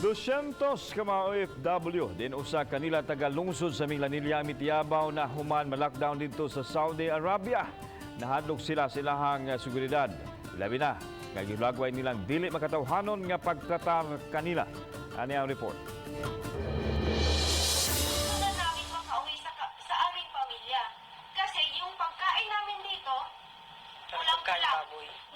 200 ka mga OFW din usa kanila taga lungsod sa Minglanilla, Mitiabaw na human ma-lockdown didto sa Saudi Arabia. Nahadlok sila sa ilahang seguridad. Labi na nga gihulagway nilang dili makatawhanon nga pagtratar kanila. Ani ang report. Gusto na namin makauwi sa aming pamilya. Kasi yung pagkain namin dito, kulang-kulang.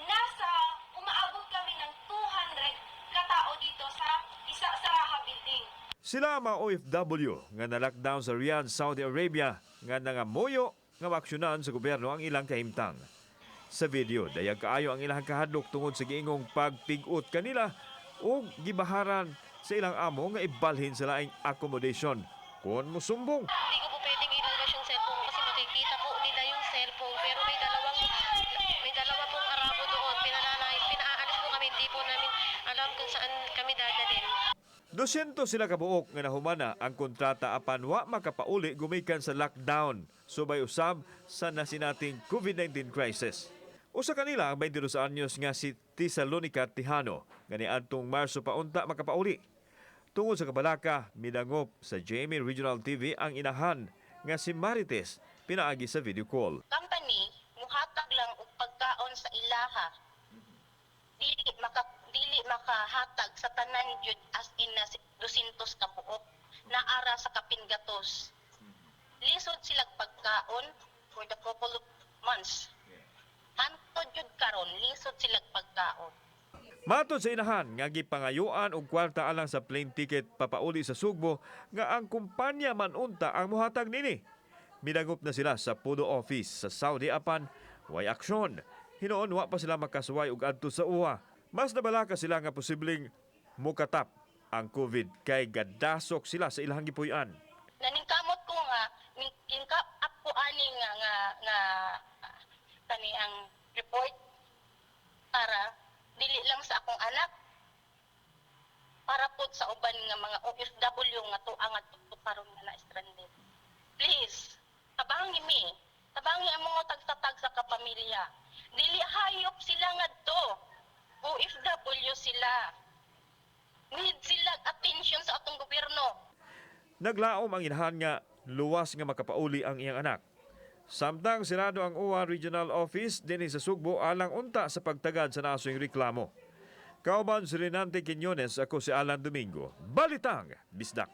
Nasa, umaabot kami ng 200 katao dito sa isa sa Raha Building. Sila ang mga OFW nga na-lockdown sa Riyadh, Saudi Arabia, nga nangamuyo nga maaksyonan sa gobyerno ang ilang kahimtang. Sa video, dayag kaayo ang ilang kahadlok tungod sa giingong pagpig-ot kanila o gibaharan sa ilang amo nga ibalhin sa laing accommodation kung musumbong. Hindi ko po pwedeng ilabas yung cellphone ko kasi makikita po nila yung cellphone. Pero may dalawa pong Arabo doon. Pinaalis po kami. Hindi po namin alam kung saan kami dadalhin. 200 sila kabuok nga nahumana ang kontrata apan wa makapauli gumikan sa lockdown subay usab sa nasinating COVID-19 crisis. Usa kanila ang 22 anyos nga si Tesalonica Tijano nga niadtong Marso pa unta makapauli. Tungod sa kabalaka, midangop sa GMA Regional TV ang inahan nga si Marites pinaagi sa video call. Company muhatag lang og pagkaon sa ilaha, dili makahatag sa tanan jud, as in na 200 ka buok naara sa kapingatos. Lisod sila pagkaon for the couple of months. Hantod jud karon, lisod sila pagkaon. Matod sa inahan nga gipangayuan og kwarta alang sa plane ticket papauli sa Sugbo nga ang kumpanya man unta ang muhatag nini. Midangop na sila sa Pudo office sa Saudi apan way aksyon. Hinuon wa pa sila makasuway og adto sa uwa. Mas nabalaka sila nga posibleng mukatap ang COVID kay gadasok sila sa ilang gipuy-an. Naningkamot ko nga up ko ani nga kani ang report para dili lang sa akong anak, para pod sa uban nga mga OFW nga tuang nga karon nga na stranded. Please, tabangi mi. Tabangi ang mga tagsa-tagsa ka pamilya. Dili hayop sila ngadto. OFW sila. Need sila attention sa atong gobyerno. Naglaom ang inahan nga luwas nga makapauli ang iyang anak. Samtang sirado ang UWA Regional Office dinhi sa Sugbo alang unta sa pagtagad sa nasong reklamo. Kauban si Renante Quiñones, ako si Alan Domingo. Balitang Bisdak.